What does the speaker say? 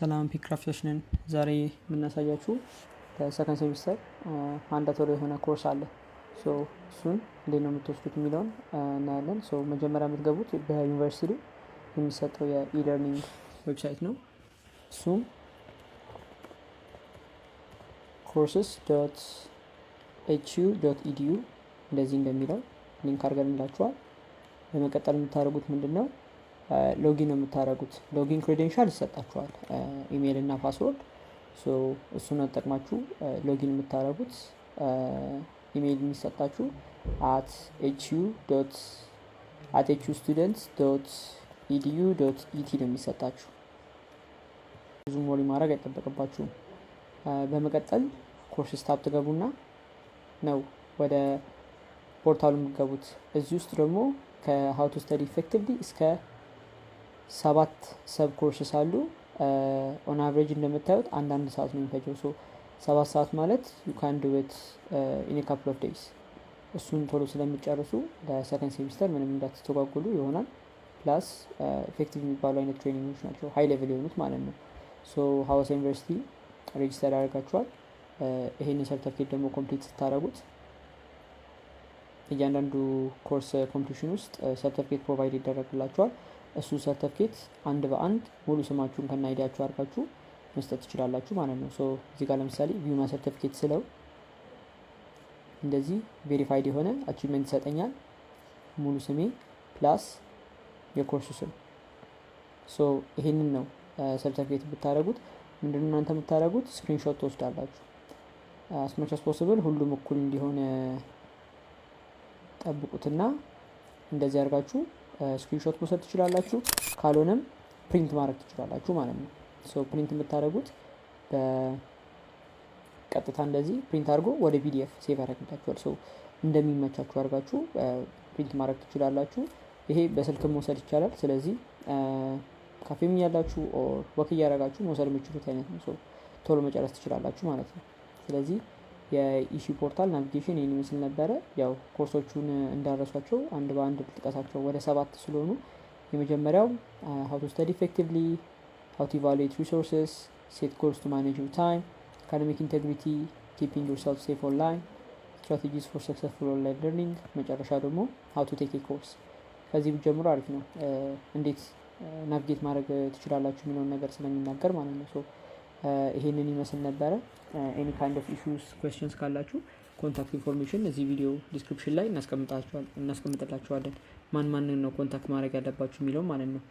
ሰላም ፒክራፍቶች ነን። ዛሬ የምናሳያችሁ ለ second semester mandatory የሆነ ኮርስ አለ። እሱን እንዴት ነው የምትወስዱት የሚለውን እናያለን። መጀመሪያ የምትገቡት በዩኒቨርሲቲ የሚሰጠው የ e-learning website ነው። እሱም courses.hu.edu እንደዚህ እንደሚለው link አድርገንላችኋል። በመቀጠል የምታደርጉት ምንድን ነው? Login ነው የምታደርጉት። Login credential ይሰጣችኋል፣ ኢሜይል እና password። እሱን ተጠቅማችሁ login የምታደርጉት ኢሜይል የሚሰጣችሁ at hustudents.edu.et ነው የሚሰጣችሁ። ብዙም worry ማድረግ አይጠበቅባችሁም። በመቀጠል course tab ትገቡና ነው ወደ portal ኡ የምትገቡት። እዚህ ውስጥ ደግሞ ከ how to study effectively እስከ ሰባት sub courses አሉ። On average እንደምታዩት አንዳንድ ሰዓት ነው የሚፈጀው። So 7 ሰዓት ማለት you can do it in couple of days። እሱን ቶሎ ስለሚጨርሱ ለ second semester ምንም እንዳትስተጓጉሉ ይሆናል። Plus effective የሚባሉ አይነት training ኦች ናቸው፣ high level የሆኑት ማለት ነው። So ሀዋሳ ዩኒቨርሲቲ register ያደርጋችኋል። ይሄንን ሰርተፊኬት ደግሞ complete ስታደረጉት እያንዳንዱ course completion ውስጥ ሰርተፊኬት provide ይደረግላችኋል። እሱ ሰርተፊኬት አንድ በአንድ ሙሉ ስማችሁን ከነ ID ያችሁ አድርጋችሁ መስጠት ትችላላችሁ ማለት ነው። So እዚህ ጋር ለምሳሌ view my certificate ስለው እንደዚህ verified የሆነ achievement ይሰጠኛል። ሙሉ ስሜ plus የኮርሱ ስም። So ይሄንን ነው ሰርተፊኬት ብታደረጉት። ምንድነው እናንተ የምታደረጉት? Screenshot ትወስዳላችሁ። As much as possible ሁሉም እኩል እንዲሆን ጠብቁትና እንደዚህ አድርጋችሁ screenshot መውሰድ ትችላላችሁ። ካልሆነም print ማድረግ ትችላላችሁ ማለት ነው። So print የምታደርጉት በቀጥታ እንደዚህ print አድርጎ ወደ PDF save ያደርግላችኋል። So እንደሚመቻችሁ አድርጋችሁ print ማድረግ ትችላላችሁ። ይሄ በስልክ መውሰድ ይቻላል። ስለዚህ ካፌም እያላችሁ or walk እያደረጋችሁ መውሰድ የምችሉት አይነት ነው። So ቶሎ መጨረስ ትችላላችሁ ማለት ነው። ስለዚህ የ ESU portal navigation ይህን ይመስል ነበረ። ያው ኮርሶቹን እንዳረሷቸው አንድ በአንድ ልጥቀሳቸው፣ ወደ ሰባት ስለሆኑ የመጀመሪያው how to study effectively፣ how to evaluate resources፣ set goals to manage your time፣ academic integrity፣ keeping yourself safe online፣ strategies for successful online learning፣ መጨረሻ ደግሞ how to take course። ከዚህ ብትጀምሩ አሪፍ ነው። እንዴት navigate ማድረግ ትችላላችሁ የሚለውን ነገር ስለሚናገር ማለት ነው። So ይሄንን ይመስል ነበረ። Any kind of issues, questions ካላችሁ contact information እዚህ ቪዲዮ description ላይ እናስቀምጥላችኋለን። ማን ማንን ነው contact ማድረግ ያለባችሁ የሚለው ማለት ነው።